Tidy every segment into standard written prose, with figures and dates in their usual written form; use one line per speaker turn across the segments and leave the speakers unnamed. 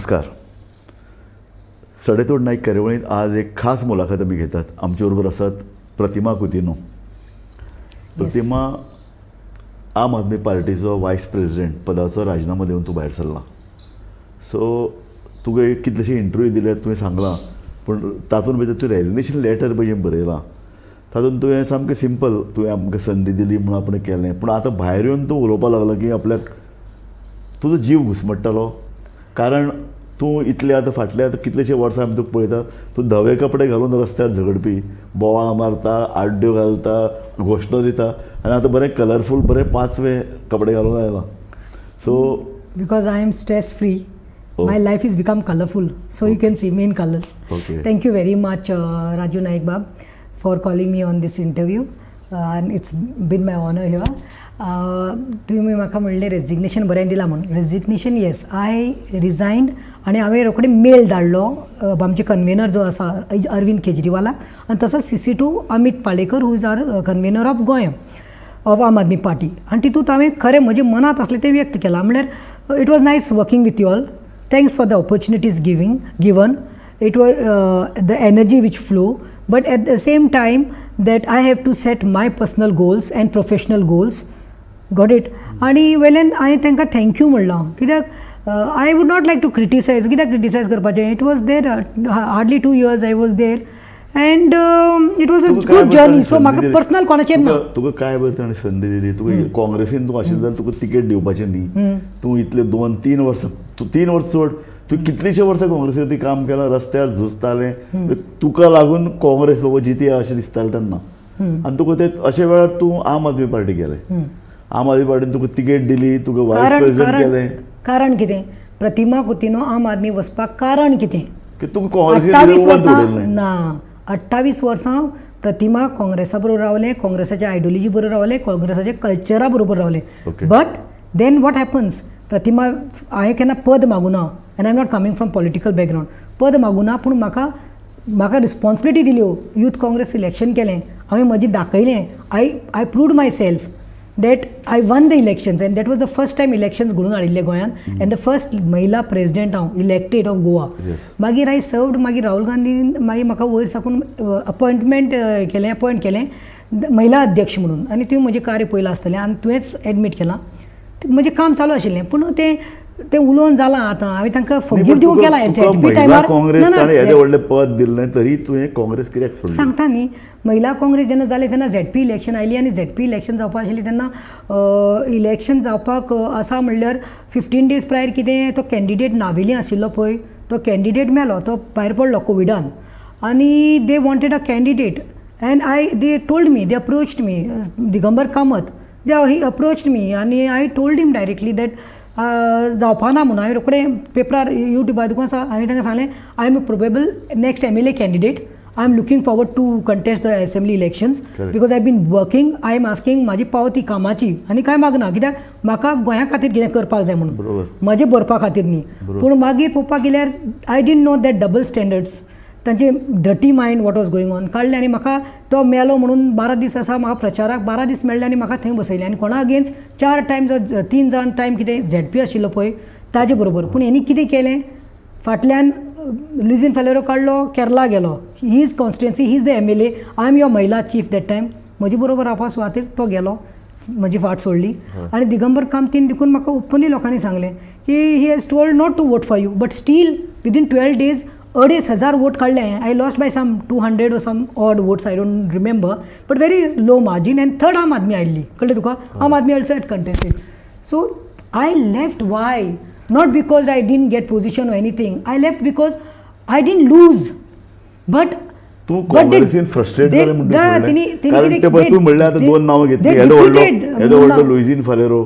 नमस्कार. सडेतोड नाईक कार्यावळींत आज एक खास मुलाखत आमी घेतात. आमचे बरोबर आसात प्रतिमा कुतिन्हो. प्रतिमा, आम आदमी पार्टीचो वायस प्रेजिडेंट पदाचो राजिनामो दिवन तूं भायर सरला. सो तुका एक कितलेशे इंटरव्यू दिले, तुवें सांगलां, पूण तातूंत भितर तूं रेजिग्नेशन लेटर पळय जें बरयलां तातूंत तुवें सामकें सिंपल, तुवें आमकां संदी दिली म्हणून आपणें केलें. पूण आतां भायर येवन तूं उलोवपाक लागलो की आपल्याक तुजो जीव घुसमट्टालो, कारण तूं इतले आतां फाटले आतां कितलेशे वर्सां आमी तुका पळयता, तूं धवे कपडे घालून रस्त्यार झगडपी, बोवाळ मारता, आड्ड्यो घालता, घोशणो दिता आनी आतां बरें कलरफूल बरें पांचवे कपडे घालून आयला. So
Because I am stress free, my life is become colorful, so you can see me in colors. Thank you very much, Raju Naik Bab, for calling me on this interview, and it's been my honor here. तुम्ही म्हाका म्हणलें resignation बरें दिलां म्हणून. Resignation, yes, I resigned आनी हांवें रोखडें mail धाडलो आमचे कन्वेनर जो आसा अरविंद केजरीवालाक आनी तसोच CC to Amit Palekar, who is our convener of Goa of Aam Aadmi Party. आनी तितूंत हांवें खरें म्हजें मनांत आसलें तें व्यक्त केलां. म्हणल्यार it was nice working with you all, thanks for the opportunities given, it was the energy which flow, but at the same time that I have to set my personal goals and professional goals, got it? आनी वेल्यान हांवें तांकां thank you म्हणलां, कित्याक I would not like to criticise. कित्याक criticise करपाचें? It was there hardly 2 years I was there and it was a good journey, so म्हाका personal कोणाचेर ना.
तुका काय बरें ताणें संदी दिली. तुका काँग्रेसीन तूं आशिल्लें जाल्यार तुका तिकेट दिवपाचें न्ही. तूं इतले 2-3 वर्सां, तूं 3 वर्सां सोड, तूं कितलींशीं वर्सां काँग्रेसी काम केलां, रस्त्यार झुजतालें, तुका लागून काँग्रेस बाबा जिती अशें दिसतालें तेन्ना. आनी तुका ते अशे वेळार तूं आम आदमी पार्टी गेलें, आम आदमी पार्टीन तुका तिकेट दिली, तुका वायस
कारण
प्रेसिडेंट
कारण
केलें.
कारण कितें? प्रतिमा कुतिन्हो आम आदमी वचपाक कारण कितें?
की तुका काँग्रेसीन
28
उबारून
वर्सां
उडयलें.
ना, 28 वर्सां प्रतिमा काँग्रेसा बरोबर रावलें, काँग्रेसाच्या आयडियोलॉजी बरोबर रावलें, काँग्रेसाच्या कल्चरा बरोबर रावलें. But then what happens, प्रतिमा, हांवें केन्ना पद मागूना and I am not coming from political background. पद मागूना, पूण म्हाका रिस्पॉन्सिबिलिटी दिल्यो. यूथ काँग्रेस सिलेक्शन केलें हांवें, म्हजें दाखयलें. I proved myself that I won the elections and that was the first time elections घडून हाडिल्ले गोंयांत अँड the first महिला प्रेसिडेंट हांव इलेक्टेड ऑफ गोवा. मागीर I served. मागीर राहुल गांधीन मागीर म्हाका वयर साकून अपॉयंटमेंट केलें, अपॉयंट केलें महिला अध्यक्ष म्हणून. आनी तुवें म्हजें कार्य पळयलां आसतलें आनी तुवेंच एडमीट केलां. तें म्हजें काम चालू आशिल्लें, पूण तें तें उलोवन जालां. आतां हांवें तांकां फॉरगीव दिवंक केलां झेडपी
महिला
टायमार.
काँग्रेस ताणें येदें व्हडलें पद दिल्लें तरी तुवें काँग्रेस कित्याक सोडली?
सांगता न्ही, महिला काँग्रेस जेन्ना जालें तेन्ना झेडपी इलेक्शन आयली आनी झेडपी इलेक्शन जावपा आशिल्ली तेन्ना इलेक्शन जावपाक आसा म्हणल्यार 15 डेज प्रायर कितें, तो कॅन्डिडेट नावेली आशिल्लो पळय, तो कॅन्डिडेट मेलो, तो भायर पडलो कोविडान आनी they wanted a candidate and I they told me, they approached me. Digambar Kamat, they he approached me आनी I told him directly that जावपा ना म्हणून. हांवें रोखडें पेपरार, युट्यूबार तुका आसा, हांवें तांकां सांगलें, I am a probable next MLA candidate, I am looking forward to contest the assembly elections because I been working, I am asking म्हाजी पावती कामाची आनी कांय मागना, कित्याक म्हाका गोंया खातीर कितें करपाक जाय म्हणून, म्हजें बरपा खातीर न्ही. पूण मागीर पळोवपाक गेल्यार I didn't know that double standards, तांचे dirty mind, what was going on, काडलें आनी म्हाका तो मेलो म्हणून 12 दीस आसा म्हाका प्रचाराक 12 दीस मेळ्ळे आनी म्हाका थंय बसयलें आनी कोणा अगेन्स्ट चार टायम जो तीन जाण टायम कितें झेडपी आशिल्लो पळय ताजे बरोबर. पूण हेणी कितें केलें, फाटल्यान लुईझीन फालेरो काडलो, केरला गेलो, his constituency, he is the MLA, I am your महिला चीफ that time. म्हजे बरोबर रावपा सुवातेर तो गेलो, म्हजी फाट सोडली. आनी दिगंबर कामतीन देखून म्हाका ओपनली लोकांनी सांगलें की he has told not to vote for you, but still within 12 days 2500 vote काडले. I lost by some 200 or some odd votes, I don't remember, but very low margin, and third आम आदमी आयिल्ली. कळ्ळें तुका? आम Aadmi also had contested. So I left. Why? Not because I didn't get position or anything. I left because I didn't lose, but
तूं काँग्रेसीन frustrate जालें म्हणून. कारण ते पळय, तूं म्हणलें आतां दोन नांवां घेतली, येदो व्हडलो, येदो व्हडलो लुईझीन फालेरो,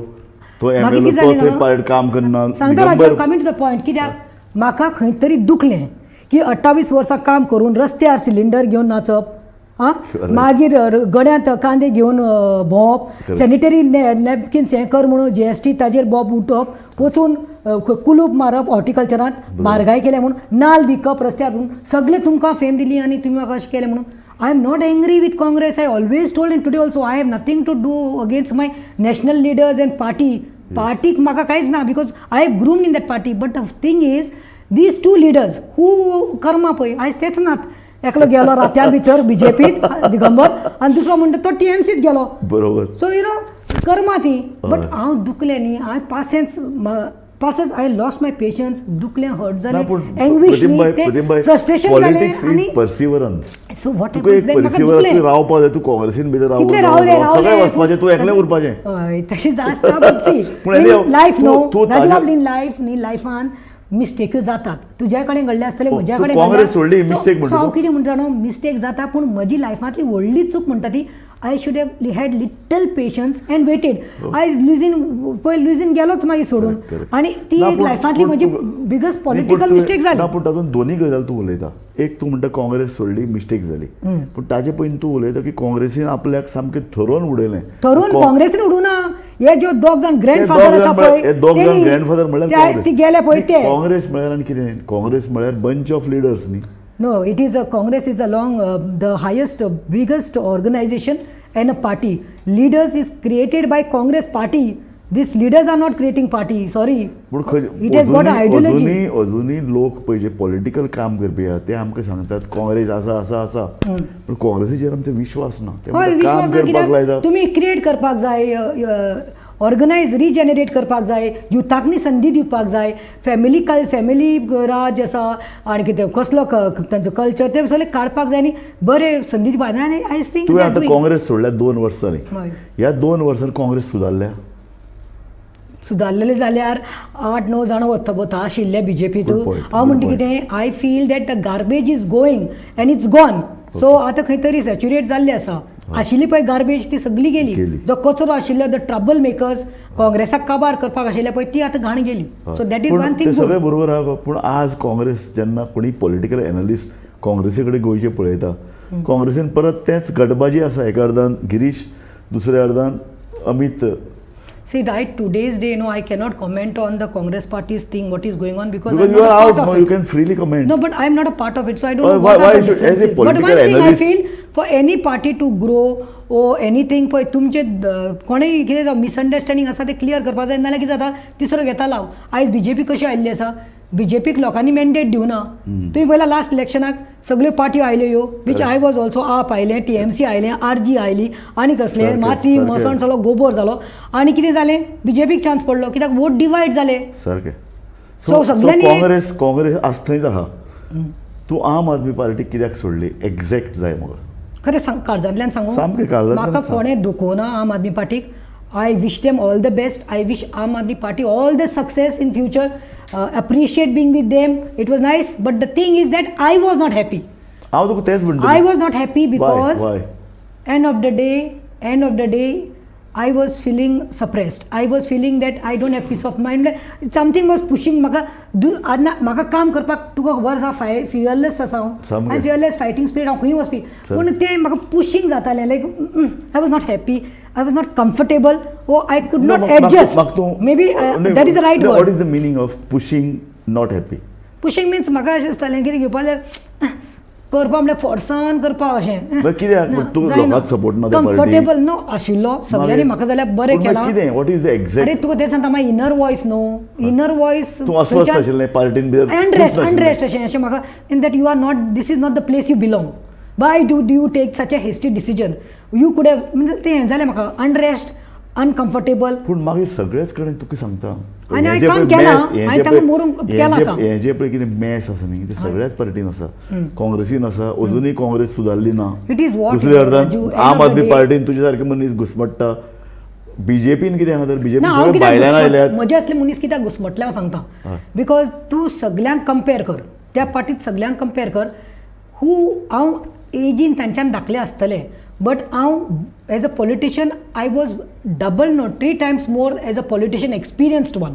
तो एमएलए, तो थंय पार्ट काम करना.
सांगता Raju, coming to the point, कित्याक म्हाका खंय तरी दुखलें की 28 वर्सां काम करून रस्त्यार सिलिंडर घेवन नाचप आं, मागीर गड्यांत कांदे घेवन भोंवप, सॅनिटरी नॅपकिन्स हें कर म्हणून जीएसटी ताजेर बोब उठप, वचून कुलूप मारप, हॉर्टिकल्चरांत म्हारगाय केल्या म्हणून नाल विकप रस्त्यार, म्हणून सगळें तुमकां फेम दिली आनी तुमी म्हाका अशें केलें म्हणून. I am not angry with Congress. I always told and today also I have nothing to do against my national leaders and party. पार्टीक म्हाका कांयच ना because I have groomed in that party, but the thing is These two leaders who Karma पळय आयज तेच नात. एकलो गेलो रात्या भितर बीजेपीत दिगंबर, आनी दुसरो म्हणटा तो टीएमसीत गेलो.
बरोबर.
सो you know Karma ती. बट हांव दुखलें न्ही, हांवें patience patience, I lost my patience, दुखलें, हर्ट जालें, एंग्विश न्ही, तें फ्रस्ट्रेशन जालें. आनी
पर्सिवरन्स.
सो what
तुका एक
हॅपन्स then, म्हाका
पर्सिवरन्स
दुखलें.
रावपा जाय. तूं काँग्रेसीन भितर
कितले रावले
रावून सगळें
रावले
वचपाचें, तूं एकलें उरपाचें.
हय, तशें आसता. बट सी,
पूण anyhow,
life न्हू
तूं
राजूबाब, इन लायफ न्ही, लायफान मिस्टेक्यो जातात. तुज्या कडेन घडले आसतले, म्हज्या
तूं
कडेन.
काँग्रेस सोडली, mistake म्हणटा
हांव
तूं?
कितें म्हणटा न्हू, मिस्टेक जाता, पूण म्हजी लायफांतली व्हडली चूक म्हणटा ती, I should have had little patience and waited. आयज लुझीन पळय, लुझीन गेलोच मागीर सोडून.
Correct.
आनी ती
ना,
एक लायफांतली
पूण
म्हजी बिगस्ट
नाही, पूण
पॉलिटिकल मिस्टेक
ना,
जाली.
पूण तातूंत दोनी गजाल तूं उलयता. एक, तूं म्हणटा काँग्रेस सोडली, मिस्टेक जाली, पूण ताजे पयलीं तूं उलयता की काँग्रेसीन आपल्याक सामकें थरोवन उडयलें.
थरून काँग्रेसीन उडूना. हे ज्यो दोग जाण ग्रँड
ते
फादर
दोग
आसा
जाण
पळय,
हे दोग जाण
तेणी
ग्रँडफादर म्हणल्यार काँग्रेस.
ती गेले पळय ते.
काँग्रेस म्हळ्यार आनी कितें? काँग्रेस म्हळ्यार बंच ऑफ लिडर्स न्ही?
No, it is a Congress is along the highest, biggest organization and a party. Leaders is created by Congress party. These leaders are not creating party. Sorry.
पूण खंय
It has got an ideology.
अजुनूय अजुनूय लोक पळय जे political काम करपी आहा, ते आमकां सांगतात काँग्रेस आसा आसा आसा, पूण काँग्रेसीचेर आमचो विश्वास ना. ते
हय,
म्हणटा,
विश्वास
काम
ना
करपाक
कित्याक
लायता.
तुमी क्रिएट करपाक जाय, ऑर्गनायज रिजनरेट करपाक जाय, युथाकनी संदी दिवपाक जाय. फॅमिली कल फॅमिली राज आसा आनी कितें कसलो तांचो कल्चर ते सगळें काडपाक जाय आनी बरें संदी दिवपाक जाय. आनी I think
तुवें आतां काँग्रेस सोडल्यार 2 वर्सां जालीं.
हय.
ह्या 2 वर्सान काँग्रेस सुदारल्या?
सुदारलेले जाल्यार आठ णव जाणां वता वता आशिल्ले बीजेपीत.
Good point,
हांव
good
म्हणटा
point.
कितें, I feel that the garbage is going and it's gone. So आतां खंय तरी सॅच्युरेट जाल्ली आसा. आशिल्ली पळय गार्बेज, ती सगळी गेली.
गेली.
जो कचरो आशिल्लो, the trouble makers, काँग्रेसाक काबार करपाक आशिल्ले पळय, ती आतां घाण गेली. सो that is
पूण
वन
ते
थिंग.
सगळें बरोबर आहा गो, पूण आज काँग्रेस जेन्ना कोणी पॉलिटिकल एनालिस्ट काँग्रेसी कडेन गोंयचे पळयता, काँग्रेसीन परत तेंच गटबाजी आसा. एका अर्दान गिरीश, दुसऱ्या अर्दान Amit.
See, right, today's day, no, I cannot comment on the Congress party's thing, what is going on, because
because
I'm
you
not
are
a part
out
of
no,
it.
You can freely comment.
No, but I'm not a part of it, so I don't know what
why
are the
should- as a
differences. But one
political
thing I
analyst-
feel, for any party to grow or anything, पळय तुमचे कोणेय कितें जावं मिसअंडरस्टँडींग आसा तें clear करपाक जाय. नाल्यार कितें जाता, तिसरो घेता लाव. आयज बीजेपी कशी आयिल्ली आसा? बीजेपीक लोकांनी मॅन्डेट दिवना. तुमी पळयला लास्ट इलेक्शनाक सगळ्यो पार्ट्यो आयल्यो ह्यो, which I was also, आप आयलें, टीएमसी आयलें, आरजी आयली आनी कसले माती मसण सगळो गोबोर जालो. आनी कितें जालें? बीजेपीक चान्स पडलो कित्याक वोट डिवायड जाले.
सारकें.
So,
सो
सगळ्यांनी
काँग्रेस काँग्रेस आज थंयच आहा. तूं आम आदमी पार्टी कित्याक सोडली एग्जॅक्ट जाय म्हाका.
खरें सांग, काळजांतल्यान सांगू?
सामकें काळजांतल्यान
म्हाका
सांग.
कोणें दुखोवना आम आदमी पार्टीक. I wish them all the best. I wish Aam Aadmi Party all the success in future. Appreciate being with them. It was nice, but the thing is that I was not happy.
हांव तुका तेंच म्हणटा.
I was not happy because
why?
End of the day, I was feeling suppressed. I was feeling that I don't have peace of mind. Something was pushing म्हाका. म्हाका काम करपाक, तुका खबर आसा, फाय फियरलेस आसा हांव.
सामकें.
I fearless fighting spirit. हांव खंय वचपी, पूण तें म्हाका पुशींग जातालें, like I was not happy, I was not comfortable or I could not adjust. Maybe that is the right
what
word.
Is the meaning of pushing, not happy?
Pushing means म्हाका अशें दिसतालें, कितें घेवपा जाल्यार करपा म्हणल्यार फोर्सान करपा अशें.
बरं, कित्याक? पण तुका लोकांक support ना त्या पार्टीक?
कम्फर्टेबल नो आशिल्लो. सगळ्यांनी म्हाका जाल्यार बरें
पूण मागीर
केलां.
कितें, what is the
अरे,
एक्झॅक्ट?
तुका तें सांगता, माय इनर वॉयस न्हू, इनर वॉयस.
तूं अस्वस्थ आशिल्लें पार्टीन भितर?
अनरेस्ट, अनरेस्ट अशें अशें म्हाका in that you are not, this is not the place you belong. Why do you take such a hasty decision? You could have, म्हणजे तें हें जालें म्हाका, अनरेस्ट, अनकम्फर्टेबल.
पूण मागीर सगळेच कडेन तुका सांगता,
आनी
हें जे
हांवें काम
पळय
केलां,
mess, हें
हांवें
जे
तांकां
पळय-
मोडूंक
हें
केलां
जे-
काम.
हें जे पळय कितें मॅस आसा न्ही, तें सगळ्याच पार्टीन आसा. काँग्रेसीन आसा, अजुनूय काँग्रेस सुदारली ना.
It is what,
दुसऱ्या अर्दान
Raju, end
Aam
of the
Aadmi
day-
पार्टीन तुजे सारखे मनीस घुसमट्टा. बीजेपीन कितें आहा तर बीजेपी
ना, हांव
सगळे
कित्याक
भायल्यान आयल्यात.
म्हजे असले मनीस कित्याक घुसमटले हांव सांगता, because तूं सगल्यांक कंपेर कर, त्या पार्टीत सगल्यांक कंपेर कर. हू हांव एजीन तांच्यान धाकले आसतले, बट हांव as a politician I was double, no, three times more as a politician, experienced one.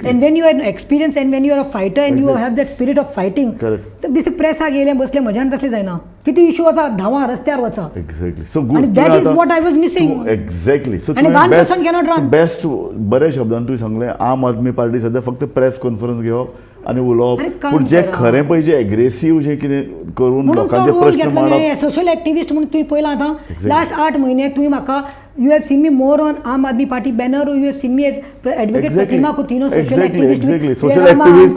And when you are experience and when you are a fighter and you have that spirit of fighting, तर बेश्टे प्रेसाक येयले बसले, म्हज्यान तसलें जायना. कितें issue आसा, धांवा रस्त्यार वचा.
Exactly, so good.
आणि that is what I was missing.
Exactly, so
आणि one person cannot run.
Best, बऱ्या शब्दान तुवें सांगलें, आम आदमी पार्टी सध्या फक्त प्रेस कॉन्फरन्स घेवप आनी उलोवप,
अरे काम
पूण जें
करा.
खरें पळय जें एग्रेसीव जें कितें करून
म्हणून तो
लोकांचे
रोल
प्रश्न
घेतलो
मांडप.
न्ही सोशल एक्टिविस्ट म्हणून तुवें पळयलां आतां लास्ट 8 म्हयने तुवें म्हाका you have seen me more on Aam Aadmi Party banner, you have seen me as advocate Pratima Coutinho, social activist.
Social activist.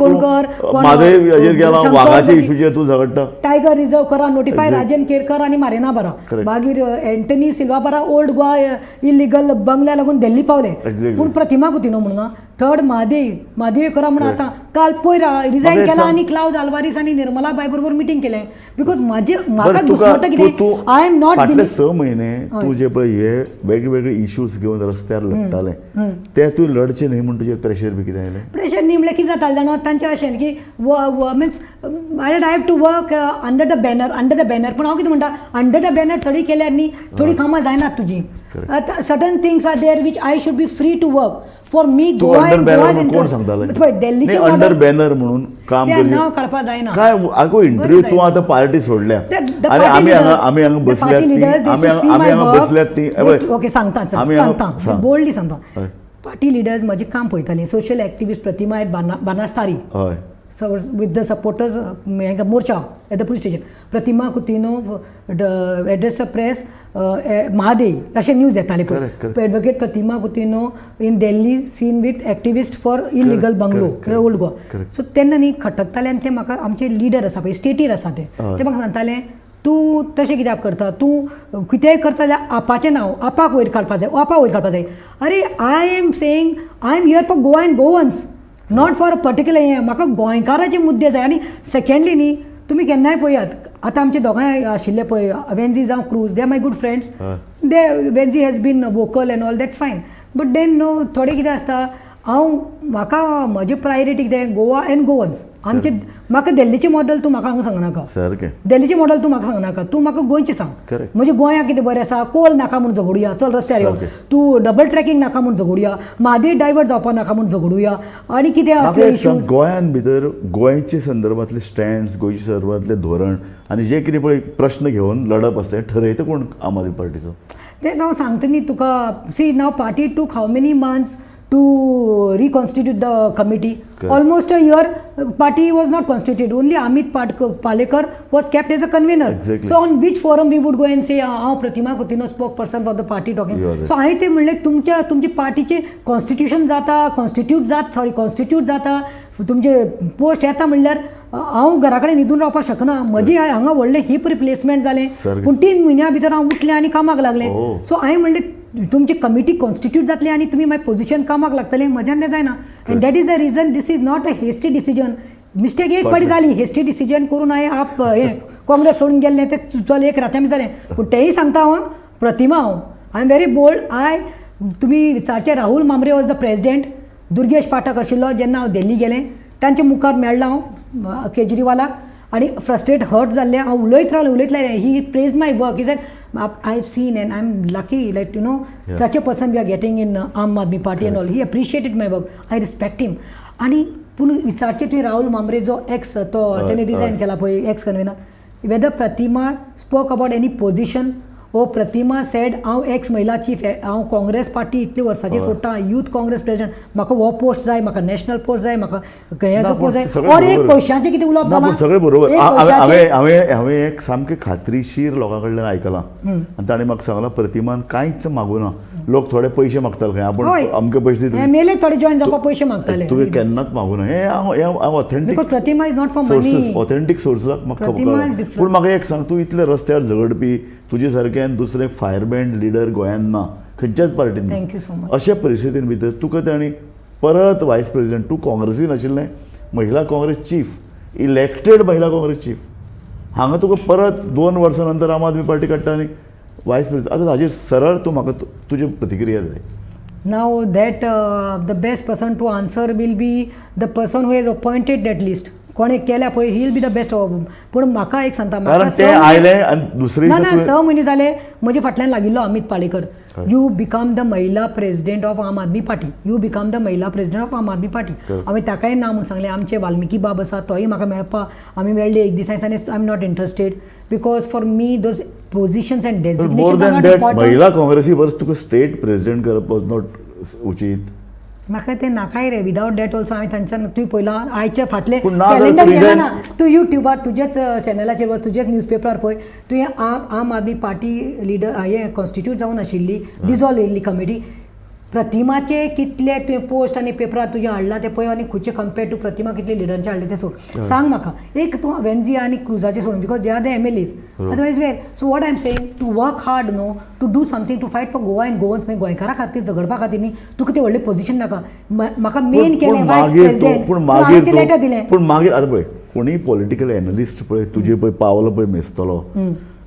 Mhadei हेजेर गेला, वागाच्या इशूचेर तूं झगडटा.
टायगर रिझर्व करा, नोटिफाय राजन केरकर आनी मारेना बारा. मागीर एंटनी सिल्वा बारा ओल्ड गोवा इलिगल बंगल्या लागून दिल्ली पावले. पूण प्रतिमा कुतिन्हो म्हणून थर्ड म्हादेव म्हादेव करा म्हणून आतां काल पयर रिजायन
म्हाका एक
केला
सांग.
आनी क्लावद आल्वारीस आनी निर्मला बाय बरोबर मिटींग केलें because म्हाजे म्हाका
बरं, तुका
घुसमटो
तूं
कितें
तूं
I am not
फाटले 6 म्हयने तूं जे पळय हे वेगवेगळे इश्यूज घेवन रस्त्यार लढटाले ते तूं लढचे न्हय म्हूण तुजेर प्रेशर बी कितें आयलें?
प्रेशर न्ही म्हणल्यार कितें जातालें जाणा, तांचें अशें की means I have to work under the banner, under the banner. पूण हांव कितें म्हणटा, अंडर the banner चडूय केल्यार न्ही थोडीं कामां जायनात तुजी. Certain things are there which I should be free to work for me.
तूं
गोवा
अंडर बॅनर म्हणून कोण सांगताले?
पळय दिल्लीचें
अंडर
मॉडल
बॅनर म्हणून काम
तें
करचें.
नांव काडपाक जायना.
काय आगो इंटरव्यू, तूं आतां पार्टी सोडल्या आनी आमी हांगा आमी हांगा बसल्यात ती आमी आमी हांगा बसल्यात ती हे पळय,
ओके सांगता चल,
आमी हांगा-
सांगता
सांग.
बोल्डली सांगता.
हय.
पार्टी लिडर्स म्हजें काम पळयतालीं. सोशल एक्टिविस्ट प्रतिमा एट बानास्तारी
हय
So with the supporters Morcha at the police station, Pratima Coutinho address a press, Mhadei अशे न्यूज येताले पळय.
Correct, correct.
Advocate Pratima Coutinho in Delhi seen with activist for illegal bungalow old Goa. So तेन्ना न्ही खटकताले आनी ते म्हाका आमचे leader आसा पळय स्टेटीर आसा ते ते म्हाका सांगताले तूं तशें कित्याक करता, तूं कितेंय करता जाल्यार आपाचें नांव आपाक वयर काडपा जाय, आपाक वयर काडपा जाय. अरे I am saying I am here for Goa and Goans, not for a particular हें. म्हाका गोंयकाराचे मुद्दे जाय. आनी सेकेंडली न्ही तुमी केन्नाय पळयात आतां आमचे दोगांय आशिल्ले पळय वेन्जी जावं Cruz, they are my good friends. They Venzy has been vocal and all, that's fine, but then no थोडें कितें आसता हांव म्हाका म्हजें प्रायोरिटी कितें गोवा एंड गोवन्स. आमचे म्हाका दिल्लीचें मॉडल तूं म्हाका हांगा सांगनाका,
सारकें
दिल्लीचें मॉडल तूं म्हाका सांगनाका, तूं म्हाका गोंयचें सांग. म्हणजे गोंयाक कितें बरें आसा, कोल नाका म्हूण झगडुया, चल रस्त्यार यो, तूं डबल ट्रॅकिंग नाका म्हूण झगडुया, म्हादय डायवर्ट जावपा नाका म्हूण झगडुया आनी कितें
म्हाका
असले
एक सांग,
इश्यूज.
गोंयान भितर गोंयचे संदर्भातले स्टँड्स, गोंयचे संदर्भातले धोरण आनी जे कितें पळय प्रश्न घेवन लढप आसता हें ठरयता कोण आम आदमी पार्टीचो?
तेंच हांव सांगता न्ही तुका. See now party took how many months to reconstitute the committee. Almost a year party was not constituted. Only Amit Palekar was kept as a convener. So on which forum we would go and say हांव Pratima Coutinho spokesperson for the party talking.
You are right.
So हांवें तें म्हणलें तुमच्या तुमचे पार्टीचें constitution जाता, constitute जात sorry constitute जाता, तुमचे पोस्ट येता म्हणल्यार हांव घरा कडेन न्हिदून रावपाक शकना. म्हजी हांगा व्हडलें हिप रिप्लेसमेंट जालें, पूण 3 म्हयन्या भितर हांव उठलें आनी कामाक लागलें. सो हांवें म्हणलें तुमची कमिटी कॉन्स्टिट्यूट जातली आनी तुमी मागीर पोजिशन कामाक लागतलें, म्हज्यान तें जायना. And that is the reason this is not a hasty decision. Mistake एक फावटी जाली, हेस्टी डिसिजन करून हांवें आप हें काँग्रेस सोडून गेल्लें तें चल एक राती आमी जालें. पूण तेंय सांगता हांव प्रतिमा, हांव I am very bold. I तुमी विचारचें Rahul Mambre was the president, Durgesh Pathak आशिल्लो जेन्ना हांव दिल्ली गेलें तांच्या मुखार मेळ्ळा हांव केजरीवालाक आनी फ्रस्ट्रेट हर्ट जाल्लें हांव उलयत रावलें उलयत रावलें. He praise my work, is that I have seen and I am lucky like you know such a person we are getting in Aam Aadmi Party and all. He appreciated my work, I respect him. आनी पूण विचारचें तुवें राहुल मामरे जो x तो तेणे resign केला पळय ex convener, whether Pratima spoke about any position oh Pratima said हांव x महिला चीफ, हांव काँग्रेस पार्टी इतले वर्साची सोडटा, यूथ काँग्रेस प्रेसिडेंट, म्हाका हो पोस्ट जाय, म्हाका नॅशनल पोस्ट जाय, म्हाका हेचो पोस्ट जाय, ऑर एक पयशांचें कितें उलोवप जालां.
सगळें बरोबर. हांवें हांवें एक सामकें खात्रीशीर लोकां कडल्यान आयकलां आनी ताणें म्हाका सांगलां प्रतिमान कांयच मागूना. लोक थोडे पयशे मागताले खंय, आपूण अमके पयशे दितले,
एम एल ए थोडे जॉयन जावपाक पयशे मागताले,
तुवें केन्नाच मागूना. हें हांव authentic
because Pratima is not for money,
authentic सोर्साक म्हाका खबर. पूण म्हाका एक सांग, तूं इतले रस्त्यार झगडपी, तुजे सारकें आनी दुसरें फायरबँड लिडर गोंयांत ना, खंयच्याच पार्टीन ना.
Thank you so much.
अशा परिस्थितीन भितर तुका तांणी परत वायस प्रेसिडेंट, तूं काँग्रेसीन आशिल्लें, महिला काँग्रेस चीफ, इलेक्टेड महिला काँग्रेस चीफ, हांगा तुका परत 2 वर्सां नंतर आम आदमी पार्टी काडटा आनी वायस प्रेसिडेंट. आतां हाजेर सरळ तूं म्हाका तुजी प्रतिक्रिया जाय.
Now that the best person to answer will be the person who has appointed that list. कोणें केल्या पळय he will be the best. पूण म्हाका एक सांगता,
कारण ते आयले आनी दुसरे
ना ना 6 म्हयने जाले म्हजे फाटल्यान लागिल्लो Amit Palekar, you become the Mahila president of Aam Aadmi Party, you become the Mahila president of Aam Aadmi Party. हांवें ताकाय ना म्हूण सांगलें. आमचे वाल्मिकी बाब आसा तोय म्हाका मेळपा, आमी मेळ्ळे एक दीस, हांवें सांगलें I am not interested because for me those positions and designation are not important.
महिला काँग्रेसी परस तुका स्टेट प्रेसिडेंट करप वॉज not उचीत.
म्हाका तें नाकाय रे. विदावट that also हांवें तांच्यान तुवें पळयलां आयचे फाटलें
पूण ना जाल्यार
कॅलेंडर
तूं
केलें
resign-
ना. तूं युट्यूबार तुजेच चॅनलाचेर वच, तुजेच न्यूजपेपरार पळय, तुवें आम आदमी पार्टी लिडर हें कॉन्स्टिट्यूट जावन आशिल्ली, डिजॉल्व येयल्ली कमिटी, प्रतिमाचे कितले तुवें पोस्ट आनी पेपरार तुजें हाडलां तें पळय आनी खंयचे कंपेर टू प्रतिमा कितले लिडरांचे हाडले तें सोड. सांग म्हाका एक, तूं वेन्जी आनी क्रुजाचें सोडून, because they are the MLAs, otherwise where? So what I am saying, to work hard, no, to do something, to fight for Goa and Goans न्ही, गोंयकारा खातीर झगडपा खातीर न्ही, तुका तें व्हडलें पोझिशन नाका. म्हाका मेन
पूण
केलें वायस
मागीर तूं
प्रेसिडेंट,
पूण
हांवें
मागीर
तें लेटर दिलें.
पूण मागीर आतां पळय, कोणीय पॉलिटिकल एनलिस्ट पळय तुजे पळय पावलां पळय मेजतलो,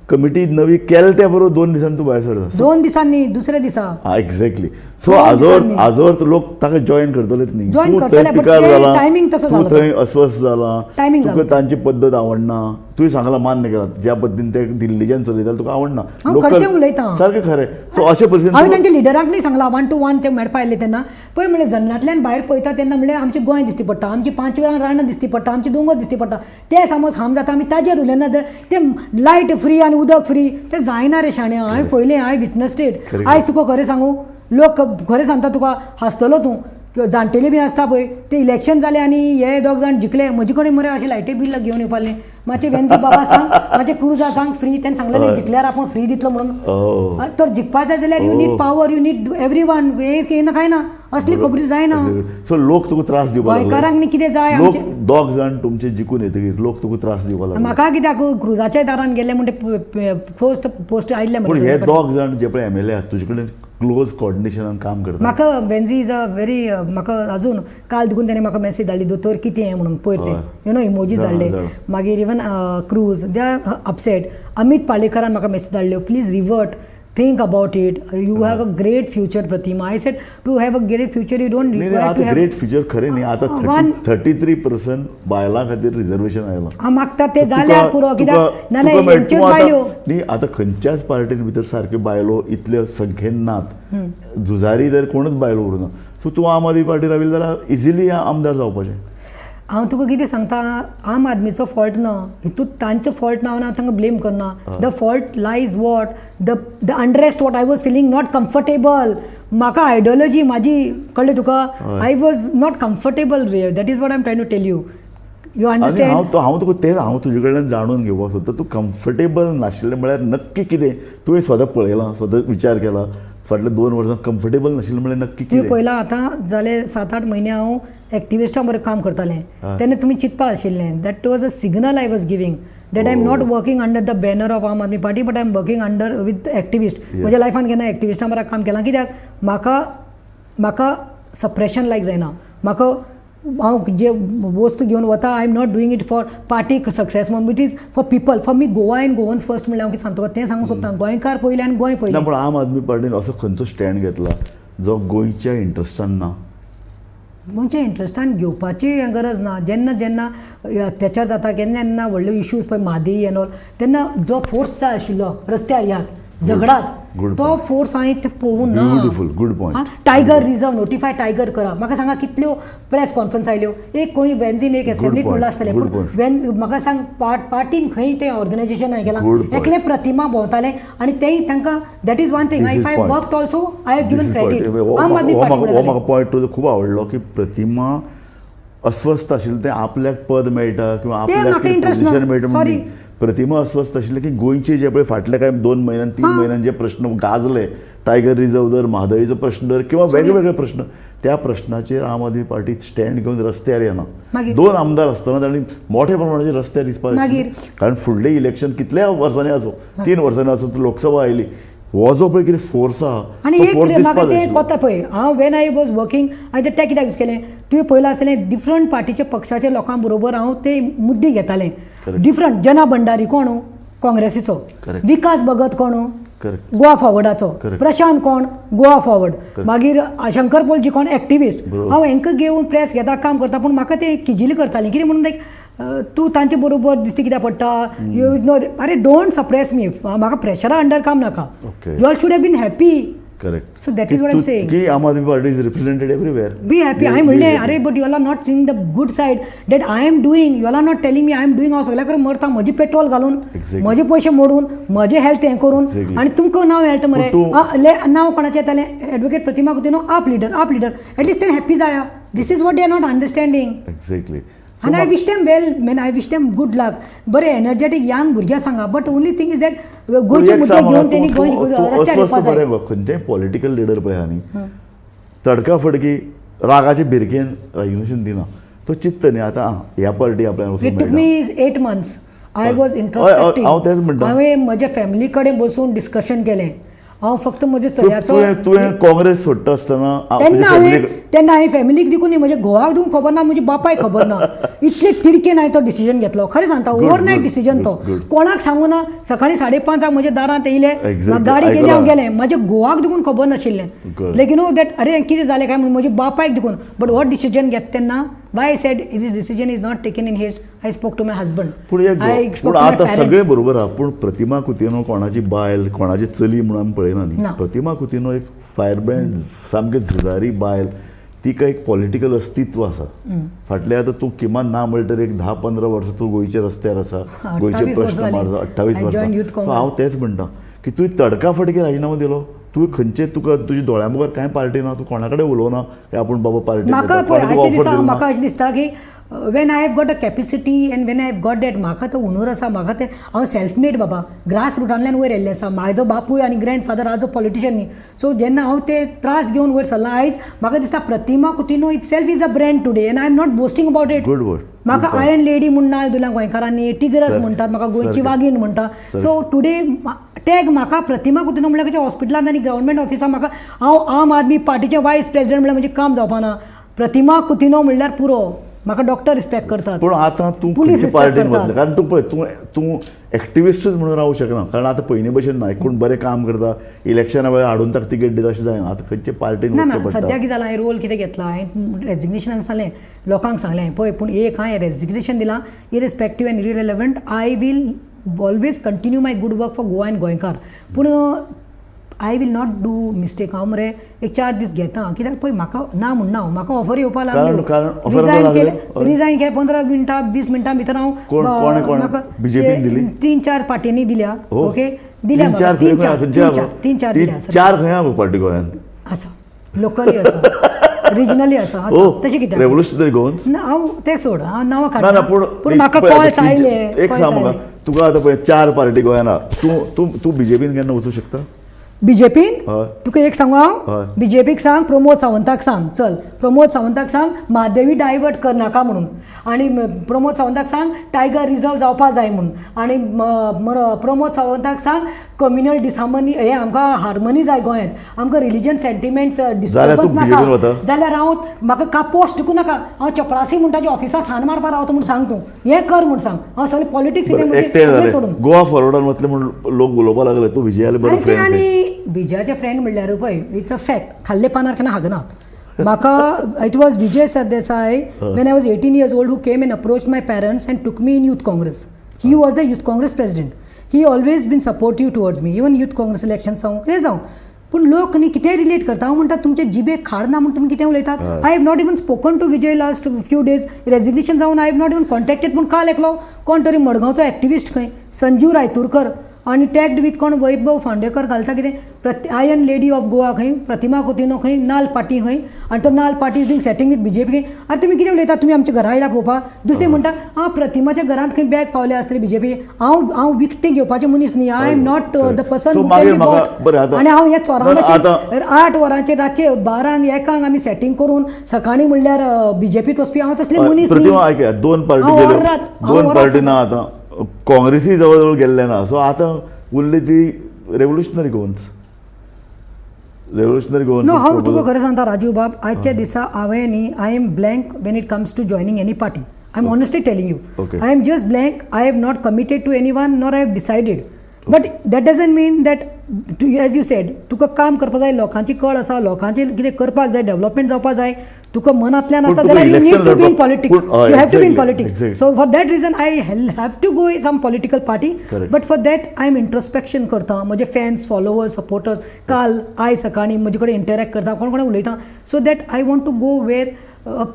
कमिटी नवी केले त्या बरोबर 2 दिसांनी तूं भायर सरता.
2 दिसांनी, दुसऱ्या दिसा.
हा, एक्झॅक्टली. सो
दोन
आजोर
दिसांनी.
आजोर लोक ताका जॉईन करतलेच न्ही.
Join
तूं थंय
करतले, but
पिकार
ते
जाला,
timing तसो
तूं
जालो तो.
थंय अस्वस्थ जाला,
Timing
तुका
जालो.
तांची पद्दत आवडना. तुवें सांगलां, मान्य केलां, ज्या पद्दतीन ते दिल्लीच्यान चलयताले तुका आवडना.
हांव खरें तें उलयतां.
सारकें खरें. सो अशे
हांवें
परिस्थितीन
तांच्या लिडरांक न्ही सांगलां, वन टू वन ते मेळपा आयले तेन्ना पळय म्हणलें, जन्नांतल्यान भायर पळयता तेन्ना म्हणलें आमचें गोंय दिसती पडटा, आमची पांचवी रानां दिसती पडटा, आमचे दोंगर दिसती पडटा. ते समज हाम जाता, आमी ताजेर उलयना. जर ते लायट फ्री आनी उदक फ्री ते जायना रे शाण्या. हांवें पळयलें, हांवें विटनस it. आयज तुका खरें सांगू, लोक खरें सांगता तुका, हांसतलो तूं. किंवा जाणटेले बी आसता पळय, ते इलेक्शन जालें आनी हे दोग जाण जिखले, म्हजे कडेन मरे अशें लायटी बील घेवन येवपा लागले. मातशें वेन्झी बाबा सांग, मातशें क्रुजा सांग फ्री, तेणें सांगलेलें जिखल्यार आपूण फ्री दितलो म्हणून. तर जिखपा जाय जाल्यार you need power, you need everyone. हे ना कांय ना, असली खबरी जायना.
सो लोक तुका त्रास दिवपाक लागले.
गोंयकारांक न्ही कितें जाय
लोक
आमचे.
दोग जाण तुमचे जिखून येतकीर लोक तुका त्रास दिवपाक लागले.
म्हाका कित्याक क्रुजाच्या दारान गेले म्हणटे पोस्ट पोस्ट आयिल्ले
पूण
मरे
हे
सगळे कडेन.
दोग जाण जे पळय एमएलए आहात, तुजे कडेन क्लोज कॉर्डिनेशनान काम करता.
म्हाका वेन्झी is a very, म्हाका अजून काल देखून तेणें म्हाका मॅसेज धाडली, दोतोर कितें हें म्हणून पयर ते you know emojis धाडले. मागीर even Cruz, they are upset. Amit पालेकरान म्हाका message धाडल्यो, please revert, think about it, you have a great future Pratima. I said, to have a great future you don't
न्ही न्ही,
रिक्वायर टू
आतां
have
great future खरें न्ही. आतां
one
33% बायलां खातीर reservation आयलां.
हांव मागता ते जाल्यार पुरो, कित्याक नाल्यार हेंच्योच बायल्यो.
न्ही, आतां खंयच्याच पार्टीन भितर सारक्यो बायलो इतल्यो संख्येन नात. झुजारी तर कोणूच बायलो उरना. सो तूं आम आदमी पार्टी राविल्ली जाल्यार इजिली आमदार जावपाचें.
हांव तुका कितें सांगता, आम आदमीचो फॉल्ट ना हितूंत, तांचो फॉल्ट ना, हांव तांकां ब्लेम करना. The fault lies what the unrest, what I was feeling not comfortable. म्हाका आयडियोलॉजी म्हाजी कळ्ळें तुका, I was not comfortable रे. That is what I am trying to tell you, you
आनी
अंडरस्टँड?
हांव तो हांव तुका तें हांव तुजे कडल्यान जाणून घेवपाक सोदता, तूं कम्फर्टेबल नाशिल्लें म्हळ्यार नक्की कितें? तुवें स्वता पळयलां, स्वता विचार केला, फाटल्या 2 वर्सां कम्फर्टेबल नाशिल्लें म्हळ्यार नक्की
तुवें
कितें?
पळयलां, आतां जाले 7-8 म्हयने हांव एक्टिविस्टां बरोबर काम करतालें तेन्ना तुमी चिंतपा आशिल्लें, that was a signal I was giving that I am not working under the banner of Aam Aadmi Party, but I am working under with activist. म्हज्या लायफान केन्ना एक्टिविस्टां बरोबर काम केलां, कित्याक म्हाका म्हाका सप्रेशन लायक जायना. म्हाका हांव जे वस्तू घेवन वता, I am not doing it for party success म्हणून, it is for people, for me, Goa and Goans first. म्हणल्यार हांव कितें सांगता तुका तें सांगूंक सोदता, गोंयकार पयलें आनी गोंय
ना
पयलें.
पूण आम आदमी पार्टीन असो खंयचो स्टँड घेतला जो गोंयच्या इंट्रस्टान ना?
गोंयच्या इंट्रस्टान घेवपाची गरज ना. जेन्ना जेन्ना अत्याचार जाता, केन्ना जेन्ना व्हडले इश्यूज पळय, म्हादई एन ऑल, तेन्ना जो फोर्स जाय आशिल्लो रस्त्यार येयात, झगडात,
Good
तो फोर्स हांवें ते पळोवंक ना.
Beautiful, good point.
Tiger reserve notify tiger करा. म्हाका सांगा, कितल्यो प्रेस कॉन्फरन्स आयल्यो? एक कोणी वेन्झीन एक एसेंब्लीत म्हणलां आसतलें.
Good
पूण
point.
When म्हाका सांग, पार्टीन खंय तें ऑर्गनायझेशन हांवें केलां?
Good point.
एकलें प्रतिमा भोंवतालें आनी तेय तांकां, that is one thing.
This is
if I
point.
Work also, I have given credit Aam Aadmi
हो
पार्टी.
म्हाका पॉयंट तुजो खूब आवडलो की प्रतिमा अस्वस्थ आशिल्लें तें आपल्याक पद मेळटा किंवा
तें
आपल्याक
म्हाका interest ना.
पोझिशन मेळटा म्हणून
Sorry.
न्ही. प्रतिमा अस्वस्थ आशिल्लें की गोंयचे जे पळय फाटले कांय 2 म्हयन्यान, 3 म्हयन्यान जे प्रश्न गाजले, टायगर रिझर्व धर, म्हादईचो प्रश्न धर किंवा वेगवेगळे प्रश्न, त्या प्रश्नाचेर आम आदमी पार्टी स्टँड घेवन रस्त्यार येना.
मागीर?
दोन आमदार आसतना तांणी मोठ्या प्रमाणाचेर रस्त्यार दिसपाक जाय.
मागीर?
कारण फुडलें इलेक्शन कितल्या वर्सांनी आसूं, 3 वर्सांनी आसूं, लोकसभा आयली, हो जो पळय कितें फोर्स आहा,
आनी
तो
एक
फोर्स
म्हाका
दिसपाक जाय
तें
आशिल्लो.
कोता पळय, हांव when I was working, हांवें ते कित्याक यूज केलें तुवें पळयलां आसतलें, डिफरंट पार्टीच्या पक्षाच्या लोकां बरोबर हांव ते मुद्दे घेतालें. डिफरंट जना भंडारी कोण? काँग्रेसीचो. विकास भगत कोण? गोवा फॉवर्डाचो. प्रशांत कोण? गोवा फॉवर्ड. मागीर शंकर पोलजी कोण? एक्टिविस्ट. हांव हांकां घेवन प्रेस घेता, काम करता, पूण म्हाका ते किजिली करतालीं. कितें म्हणून, लायक तूं तांचे बरोबर दिसता कित्याक पडटा, you know. अरे, don't suppress मी. म्हाका प्रेशरा अंडर काम नाका. You all should have been happy.
Correct.
So that is what I am saying.
की Aam Aadmi Party is represented everywhere.
Be happy. हांवें म्हणलें, अरे, but you are not seeing the good side that I am doing. You are not telling me I am doing. हांव सगळ्या कडेन मरता, म्हजे petrol घालून, म्हजे पयशे मोडून, म्हजें हेल्थ हें करून, आनी तुमकां नांव मेळटा मरे. नांव कोणाचें येतालें? Advocate Pratima Coutinho, AAP leader, AAP leader. At least ते हॅप्पी जाया. This is what they are not understanding. आनी I wish them well, man. I wish them good luck. बरे एनर्जेटीक यंग भुरगे सांगा, but only thing is that गोंयचे मुद्दे घेवन तेणी गोंय रस्त्यार येवपा जाय.
खंयचेय पॉलिटिकल लिडर पळय न्ही, तडकाफडकी रागाचे भिरकेन रेजिग्नेशन दिना. तो चित्त न्ही आतां ह्या पार्टी आपल्याक.
It took me 8 months. I was introspective.
हांव तेंच म्हणटा.
हांवें म्हज्या फॅमिली कडेन बसून डिस्कशन केलें. हांव फक्त म्हज्या चल्याचो.
तुवें काँग्रेस सोडटा आसतना
तेन्ना हांवें फॅमिलीक देखून न्ही, म्हज्या घोवाक दिवंक खबर ना, म्हज्या बापायक खबर ना. इतले तिडकेन हांवें तो डिसिजन घेतलो. खरें सांगता, ओवरनायट डिसिजन तो. कोणाक सांगू ना. सकाळीं 5:30 म्हज्या दारांत येयले, गाडी गेली, हांव गेलें. म्हज्या घोवाक देखून खबर नाशिल्लें. लेकिन that अरे कितें जालें काय म्हणून म्हज्या बापायक देखून. बट हो डिसिजन घेता तेन्ना why I said this decision is not taken in haste. I spoke to my husband.
पूण आतां सगळें बरोबर आहा, पूण प्रतिमा कुतिन्हो कोणाची बायल, कोणाची चली म्हणून आमी पळयना न्ही. प्रतिमा कुतिन्हो एक फायरब्रँड, सामकें झुजारी बायल. तिका एक पॉलिटिकल अस्तित्व आसा. फाटले आतां तूं किमान ना म्हणल्यार तरी एक 10-15 वर्सां तूं गोंयच्या रस्त्यार आसा, गोंयचे प्रश्न मारता. 28 वर्सां. हांव तेंच म्हणटा की तुवें तडकाफडकी राजिनामो दिलो. तुवें खंयचे, तुका तुज्या दोळ्या मुखार कांय पार्टी ना, तूं कोणा कडेन उलोवना की आपूण बाबा पार्टी.
म्हाका पळय आयच्या दिसा म्हाका अशें दिसता की when I have got a capacity and when I have got that, म्हाका तो हुनर आसा, म्हाका तें हांव सेल्फ मेड बाबा, ग्रास रुटांतल्यान वयर येयल्लें आसा. म्हाजो बापूय आनी ग्रँड फादर आजो पॉलिटिशियन न्ही. सो जेन्ना हांव ते त्रास घेवन वयर सरलां, आयज म्हाका दिसता Pratima Coutinho itself is a brand today and I am not boasting about it.
Good word.
म्हाका आयर्न लेडी म्हूण नांव दिलां गोंयकारांनी, टिगरस म्हणटात म्हाका, गोंयची वागीण म्हणटा. सो टुडे टॅग म्हाका प्रतिमा कुतिन्हो म्हणल्यार खंयच्या हॉस्पिटलांत आनी गव्हर्मेंट ऑफिसान म्हाका हांव आम आदमी पार्टीचे वायस प्रेसिडेंट म्हणल्यार म्हजें काम जावपा ना. प्रतिमा कुतिन्हो म्हणल्यार पुरो. म्हाका डॉक्टर रिस्पेक्ट करतात.
पूण आतां तूं खंयचे पार्टीन वतलें? कारण तूं पळय, तूं तूं एक्टिविस्टूच म्हणून रावूंक शकना. कारण आतां पयलीं भशेन ना, कोण बरें काम करता इलेक्शना वेळार हाडून ताका तिकेट दिता अशें जायना. आतां खंयचे पार्टीन
ना ना. सद्या कितें जालां, हांवें रोल कितें घेतला, हांवें रेजिग्नेशन सांगलें, लोकांक सांगलें पळय, पूण एक हांवें रेजिग्नेशन दिलां, irrespective and irrelevant, I will always continue my good work for Goa and गोंयकार. पूण I will not do mistake. हांव मरे एक 4 दीस घेता, कित्याक पळय म्हाका ना म्हणना, हांव म्हाका ऑफर येवपाक लागल्यो. रिजायन केलें, रिजायन केलें 15 मिनटां 20 मिनटां भितर हांव
म्हाका
3-4 पार्टींनी दिल्या. ओके, दिल्या 3-4 दिल्या.
4 खंय पार्टी गोंयांत
आसा, लोकली आसा, रिजनली आसा. तशें कित्याक
रेवोल्युशनरी गोवन्स
ना, हांव तें सोड, हांव नांवां काडना, पूण म्हाका कॉल्स आयले.
एक सांग म्हाका, तुका आतां पळय 4 पार्टी गोंयांत आहा, तूं तूं तूं बीजेपीन केन्ना वचूं शकता?
बीजेपीन तुका एक सांगू हांव, बीजेपीक सांग, प्रमोद सावंताक सांग, चल प्रमोद सावंताक सांग म्हादेवी डायवर्ट करनाका म्हणून, आनी प्रमोद सावंताक सांग टायगर रिजर्व जावपा जाय म्हणून, आनी प्रमोद सावंताक सांग कम्युनल डिसहार्मनी हे आमकां हार्मनी जाय गोंयांत, आमकां रिलीजन सेंटिमेंट्स डिस्टर्बन्स नाका. जाल्यार हांव म्हाका कापोस्ट दिवूं नाका, हांव चपरासी म्हूण ताच्या ऑफिसाक सान मारपा रावता म्हूण सांग, तूं हें कर म्हूण सांग. हांव सगळें पॉलिटिक्स सोडून
गोवा फॉरवर्डान वतलें म्हूण लोक उलोवपा लागले, तूं विजयाले बरो फ्रेंड.
आनी विजयाचे फ्रेंड म्हणल्यार पळय, it's a fact, खाल्ले पानार केन्ना हागना. म्हाका it was Vijay Sardesai when I was 18 years old who came and approach my parents and took me in Youth Congress. He was the Youth Congress president. He always been supportive towards me, even Youth Congress election जावं कितें जावं. पूण लोक न्ही कितेंय relate करता. हांव म्हणटा तुमचे जिबेक खाड ना म्हूण तुमी कितें उलयतात. I have not even spoken to Vijay last few days, resignation जावन I have not even contacted. पूण काल एकलो कोण तरी मडगांवचो एक्टिविस्ट खंय, संजीव रायतुरकर, आनी टॅग्ड वीथ कोण वैभव फांडेकर घालता कितें, आयर्न लेडी ऑफ गोवा खंय, प्रतिमा कुतिन्हो खंय, नाल पार्टी खंय, आनी तो नाल party is doing setting with BJP खंय. आनी तुमी कितें उलयता, तुमी आमच्या घरा येयला पळोवपाक. दुसरें म्हणटा आं प्रतिमाच्या घरांत खंय बॅग पावल्या आसतली बीजेपी. हांव हांव विकतें घेवपाचें मनीस न्ही, I am not the person who can be bought. आनी हांव ह्या चोरां भशेन 8 वरांचेर रातचे 12 1 आमी सेटींग करून सकाळीं म्हणल्यार बीजेपीत वचपी हांव तसलें मनीस न्ही.
2 पार्टी 2 पार्टी ना, आतां काँग्रेसी जवळ जवळ गेल्ले ना, सो आतां उरली ती revolutionary Goans. Revolutionary Goans
no, हांव तुका खरें सांगता राजीव बाब, आयच्या दिसा हांवें न्ही, I am blank when it comes to joining any party. I am honestly telling you, I am just blank. I have not committed to anyone nor I have decided. But that doesn't mean that, as you said, तुका काम करपाक जाय, लोकांची कळ आसा, लोकांचे कितें करपाक जाय, डेव्हलपमेंट जावपाक जाय, तुका मनांतल्यान
पूण
आसा
तुका
जाल्यार you
election
need to be in
लढपाक-
पॉलिटिक्स.
पूण, हय,
You have to be in politics. So for that reason I have to go some political party.
Correct.
But for that I am introspection करता. म्हजे fans, followers, supporters काल आयज सकाळीं म्हजे कडेन इंटरॅक्ट करता, कोण कोण उलयता, so that I want to go where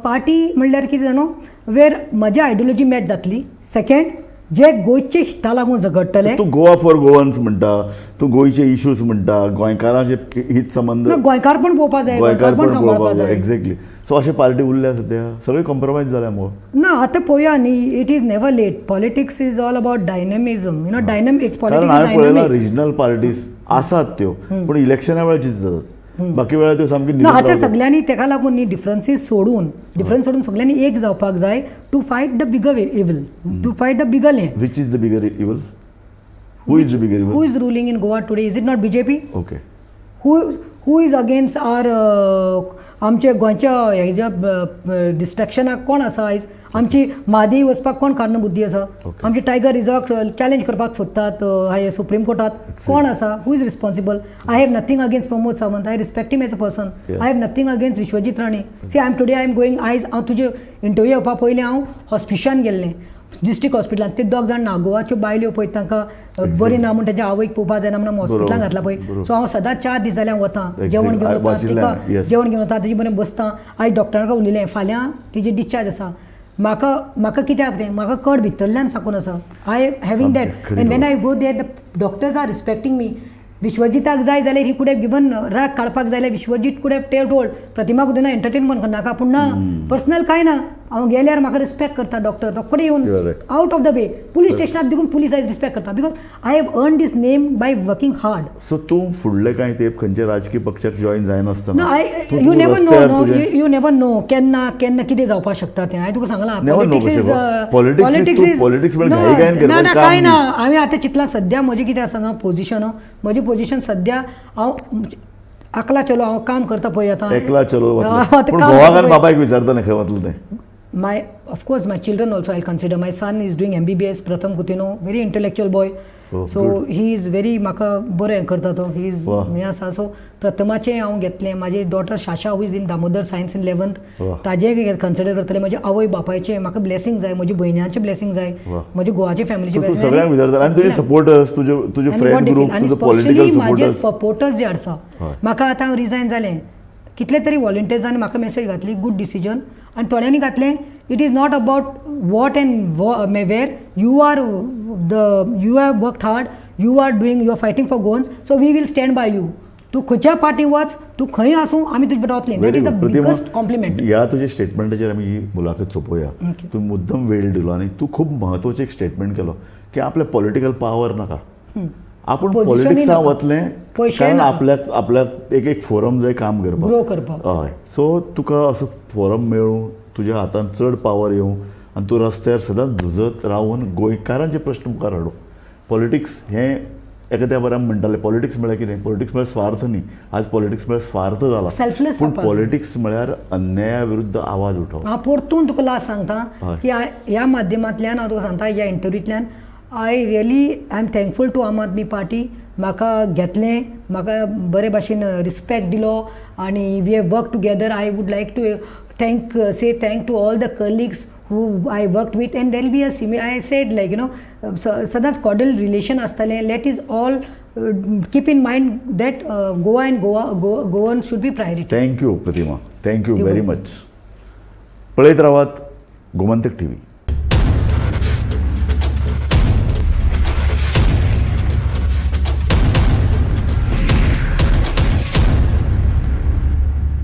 party म्हणल्यार कितें जाणा, वेर म्हजी आयडियोलॉजी मॅच जातली, सेकंड जे गोंयचे हिता लागून झगडटले.
तूं गोवा फॉर गोवन्स म्हणटा, तूं गोंयचे इश्यूज म्हणटा, गोंयकारांचे हित संबंद.
ना, गोंयकार पण पळोवपा जाय, गोंयकार पण सांबाळपा जाय.
एक्झॅक्टली. सो अशे पार्टी उरल्या सद्या सगळे कॉम्प्रोमायज जाल्या मुगो.
ना, आतां पळोवया न्ही, it is never late. Politics is all about dynamism, it's
कारण
पॉलिटिक्स.
हांवें पळयलां, रिजनल पार्टीज आसात त्यो, पूण इलेक्शना वेळार जिखतात, बाकी वेळार त्यो सामकी
ना.
न्हिदून
आतां
रावतात.
सगळ्यांनी तेका लागून न्ही डिफरन्सीस सोडून, डिफरन्स सोडून सगळ्यांनी एक जावपाक जाय to fight the bigger evil, to fight the bigger हें.
Which is the bigger evil? Who is the bigger
Who
evil?
is ruling in Goa today? Is it not BJP?
Okay.
Who is against our आमच्या गोंयच्या हेज्या डिस्ट्रक्शनाक कोण आसा आयज? आमची म्हादय वचपाक कोण कारणबुद्धी आसा? आमची टायगर रिजर्वाक चॅलेंज करपाक सोदतात हाय सुप्रीम कोर्टात, कोण आसा? Who is responsible? I have nothing against Pramod Sawant. I respect him as a person. I have nothing against Vishwajit Rane. See, I am today, I am going, आयज हांव तुजे interview येवपा पयलीं हांव हॉस्पिशलान गेल्लें, डिस्ट्रिक्ट हॉस्पिटलान. ते दोग जाण नागोवाच्यो बायल्यो पळय, तांकां बरी ना म्हूण, तांच्या आवयक पळोवपा जायना म्हणून हॉस्पिटलान घातला पळय. सो हांव सदांच 4 दीस जाल्यार वता, जेवण घेवन वता.
वाचिल्लें
तिका
हांवें, yes.
जेवण घेवन वता, ताजे बरें बसता. आयज डॉक्टरा उलयलें, फाल्यां तिजी डिस्चार्ज आसा. म्हाका कित्याक तें म्हाका कड भितरल्यान साकून आसा, I having that.
खरी
And when I go there, the doctors are respecting me. विश्वजिताक जाय जाल्यार he could have given, राग काडपाक जाय जाल्यार Vishwajit could have tell told Pratima Coutinho entertainment करनाका. पूण ना, पर्सनल कांय ना. हांव गेल्यार म्हाका रिस्पेक्ट करता डॉक्टर रोखडे येवन.
You are right.
Out of the way police स्टेशनात देखून पुलीस आयज रिस्पेक्ट करता because I have earn this name by working hard.
So तूं फुडले कांय तेंप खंयच्या राजकीय पक्षाक जॉईन जायनासतना
ना, I you never know, no, you never know केन्ना केन्ना कितें जावपाक शकता तें. हांवें तुका सांगलां.
Never know
politics
कशें
is
गो. Politics is तूं politics म्हळ्यार घाई घाईन
ना
करपाचें
ना
काम
कांय ना.
न्ही.
हांवें आतां चिंतलां, सद्या म्हजें कितें आसा ना पोजिशन, म्हजी पोजिशन सद्या हांव एकला चलो, हांव काम करता पळय आतां.
एकला चलो
आतां
वतलें, पूण
काम
घोवाक
करता
आनी
पळय.
बापायक विचारता खंय वतलें तें?
My Of course, my children also I'll consider. My son is doing MBBS, Pratham Coutinho, very intellectual boy.
Oh,
so he is very, म्हाका बरें हें करता तो, he is हें आसा. सो प्रथमाचें हांव घेतलें. म्हाजी daughter Shasha, who is in Damodar Science in 11th, ताजें कन्सिडर करतलें. म्हज्या आवय बापायचें म्हाका ब्लेसिंग जाय, म्हज्या भयण्यांचें ब्लेसिंग जाय, म्हज्या गोवाचे फॅमिलीचे.
तूं सगळ्यांक विचारता आनी तुजे सपोर्टर्स, तुजे तुजे फ्रेंड ग्रुप,
आनी
तुजो पॉलिटिकल
स्पेशली म्हाजे
सपोर्टर्स.
सपोर्टर्स जे आसा. म्हाका आतां हांव रिजायन जालें, कितले तरी वॉलंटियर्सांनी म्हाका मेसेज घातली, गूड डिसिजन, आनी थोड्यांनी घातलें, it is not about what and where you are, the you have worked hard, you are doing, you are fighting for Goans, so we will stand by you. तूं खंयच्या party वच, तूं खंय आसूं, आमी तुजे बरोबर वतलीं. That
very
is the
good Pratima.
Biggest compliment.
ह्या तुज्या स्टेटमेंटाचेर आमी ही मुलाखत सोंपोवया. तूं मुद्दम वेळ दिलो आनी तूं खूब म्हत्वाचें एक स्टेटमेंट केलो की आपल्या पॉलिटिकल पावर नाका, आपूण
Position
पॉलिटिक्सां
नाका.
वतलें
पयशेय
कारण
नाका.
आपल्याक आपल्याक एक एक फोरम जाय काम करपाक.
ग्रो करपाक.
हय, सो तुका असो फोरम मेळूं, तुज्या हातान चड पावर येवं आनी तूं रस्त्यार सदांच झुजत रावन गोंयकारांचे प्रश्न मुखार हाडूं. पॉलिटिक्स हें एका त्या बऱ्या म्हणटाले, पॉलिटिक्स म्हळ्यार कितें? पॉलिटिक्स म्हळ्यार स्वार्थ न्ही. आज पॉलिटिक्स म्हळ्यार स्वार्थ जाला.
Selfless
पूण
जावपाक जाय.
पॉलिटिक्स म्हळ्यार अन्याया विरुद्ध आवाज उठोवप.
हांव परतून तुका लास्ट सांगता की ह्या माध्यमांतल्यान हांव तुका सांगता, ह्या इंटरव्यूतल्यान, I really I am thankful to Aam Aadmi Party. म्हाका घेतलें, म्हाका बरे भाशेन रिस्पेक्ट दिलो आनी we have work together. I would like to thank say thank to all the colleagues who I worked with, and there'll be a I said, like, सदांच cordial relation आसतलें. Let us all keep in mind that Goa and Goan should be priority.
Thank you Pratima, thank you very much. पळयत रावात Gomantak TV.